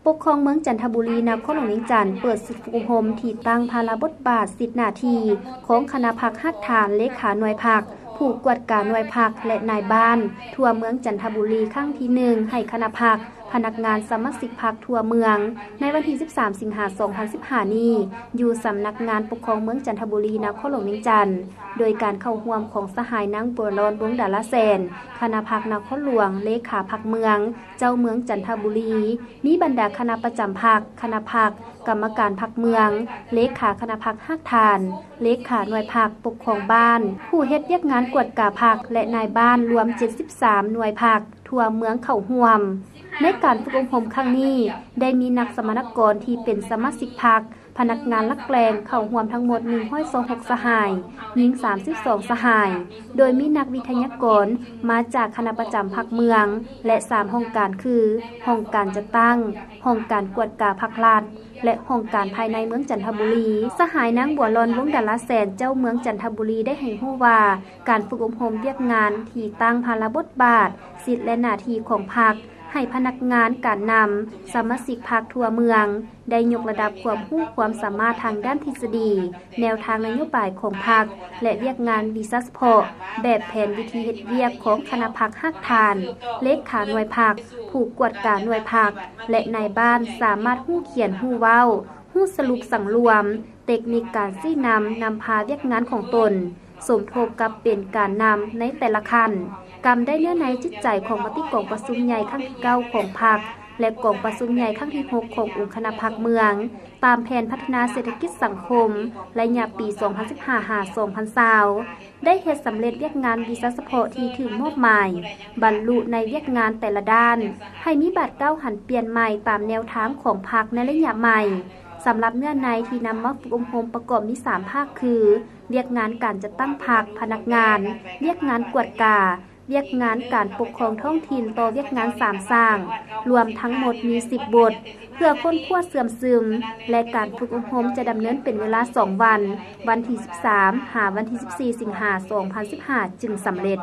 ປົກຄອງເມືອງຈັນທະບູລີ ນະຄອນຫຼວງວຽງຈັນ ເປີດຝຶກອົບຮົມທີ່ຕັ້ງພາລະບົດບາດ ສິດໜ້າທີ່ຂອງຄະນະພັກຮາກຖານ ເລຂາໜ່ວຍພັກ, ຜູ້ກວດກາໜ່ວຍພັກ ແລະ ນາຍບ້ານ ທົ່ວເມືອງຈັນທະບູລີ ຄັ້ງທີໜຶ່ງ ໃຫ້ຄະນະພັກ, ພະນັກງານ, ສະມາຊິກພັກທົ່ວເມືອງ ໃນວັນທີສິບສາມ ສິງຫາ ສອງພັນສິບຫ້ານີ້ ຢູ່ສຳນັກງານປົກຄອງເມືອງຈັນທະບູລີ ນະຄອນຫຼວງວຽງຈັນ ໂດຍການເຂົ້າຮ່ວມຂອງສະຫາຍນາງ ບົວລອນ ວົງດາລາແສນ ຄະນະພັກນະຄອນຫຼວງ, ເລຂາພັກເມືອງ, ເຈົ້າເມືອງຈັນທະບູລີ, ມີບັນດາຄະນະປະຈຳພັກ, ຄະນະພັກ, ກຳມະການພັກເມືອງ, ເລຂາຄະນະພັກຮາກຖານ, ເລຂາໜ່ວຍພັກປົກຄອງບ້ານ, ຜູ້ເຮັດວຽກງານກວດກາພັກ ແລະ ນາຍບ້ານ ລວມເຈັດສິບສາມໜ່ວຍພັກທົ່ວເມືອງເຂົ້າຮ່ວມ. ໃນການຝຶກອົບຮົມຄັ້ງນີ້ ໄດ້ມີນັກສຳມະນາກອນທີ່ເປັນສະມາຊິກພັກ, ພະນັກງານຫຼັກແຫຼ່ງເຂົ້າຮ່ວມທັງໝົດໜຶ່ງຮ້ອຍຊາວຫົກສະຫາຍ, ຍິງສາມສິບສອງສະຫາຍ, ໂດຍມີນັກວິທະຍາກອນມາຈາກຄະນະປະຈຳພັກເມືອງ ແລະ ສາມຫ້ອງການຄື ຫ້ອງການຈັດຕັ້ງ, ຫ້ອງການກວດກາພັກລັດ ແລະ ຫ້ອງການພາຍໃນເມືອງຈັນທະບູລີ. ສະຫາຍນາງ ບົວລອນ ວົງດາລາແສນ ເຈົ້າເມືອງຈັນທະບູລີ ໄດ້ໃຫ້ຮູ້ວ່າ ການຝຶກອົບຮົມວຽກງານທີ່ຕັ້ງພາລະບົດບາດ, ສິດ ແລະ ໜ້າທີ່ຂອງພັກ ໃຫ້ພະນັກງານການນຳ, ສະມາຊິກພັກທົ່ວເມືອງ ໄດ້ຍົກລະດັບຄວາມຮູ້ຄວາມສາມາດທາງດ້ານທິດສະດີ, ແນວທາງນະໂຍບາຍຂອງພັກ ແລະ ວຽກງານວິຊາສະເພາະ ແບບແຜນວິທີເຮັດວຽກຂອງຄະນະພັກຮາກຖານ, ເລຂາໜ່ວຍພັກ, ຜູ້ກວດກາໜ່ວຍພັກ ແລະ ນາຍບ້ານ ສາມາດຮູ້ຂຽນ, ຮູ້ເວົ້າ, ຮູ້ສະຫຼຸບສັງລວມ, ເຕັກນິກການຊີ້ນຳ, ນຳພາວຽກງານຂອງຕົນ, ສົມທົບກັບເປັນການນຳໃນແຕ່ລະຂັ້ນ, ກຳໄດ້ເນື້ອໃນຈິດໃຈຂອງມະຕິກອງປະຊຸມໃຫຍ່ຄັ້ງທີເກົ້າຂອງພັກ ແລະ ກອງປະຊຸມໃຫຍ່ຄັ້ງທີຫົກຂອງອົງຄະນະພັກເມືອງ, ຕາມແຜນພັດທະນາເສດຖະກິດສັງຄົມ ໄລຍະປີສອງພັນສິບຫ້າຫາສອງພັນຊາວ ໄດ້ເຮັດສຳເລັດວຽກງານວິຊາສະເພາະທີ່ຖືກມອບໝາຍ, ບັນລຸໃນວຽກງານແຕ່ລະດ້ານ ໃຫ້ມີບາດກ້າວຫັນປ່ຽນໃໝ່ຕາມແນວທາງຂອງພັກໃນໄລຍະໃໝ່. ສຳລັບເນື້ອໃນທີ່ນຳມາຝຶກອົບຮົມປະກອບມີສາມພາກຄື ວຽກງານການຈັດຕັ້ງພັກ, ພະນັກງານ, ວຽກງານກວດກາ, ວຽກງານການປົກຄອງທ້ອງຖິ່ນຕໍ່ວຽກງານສາມສ້າງ, ລວມທັງໝົດມີສິບບົດ ເພື່ອຄົ້ນຄວ້າເຊື່ອມຊຶມ ແລະ ການຝຶກອົບຮົມຈະດຳເນີນເປັນເວລາສອງວັນ, ວັນທີສິບສາມ ຫາວັນທີສິບສີ່ ສິງຫາ ສອງພັນສິບຫ້າ ຈຶ່ງສຳເລັດ.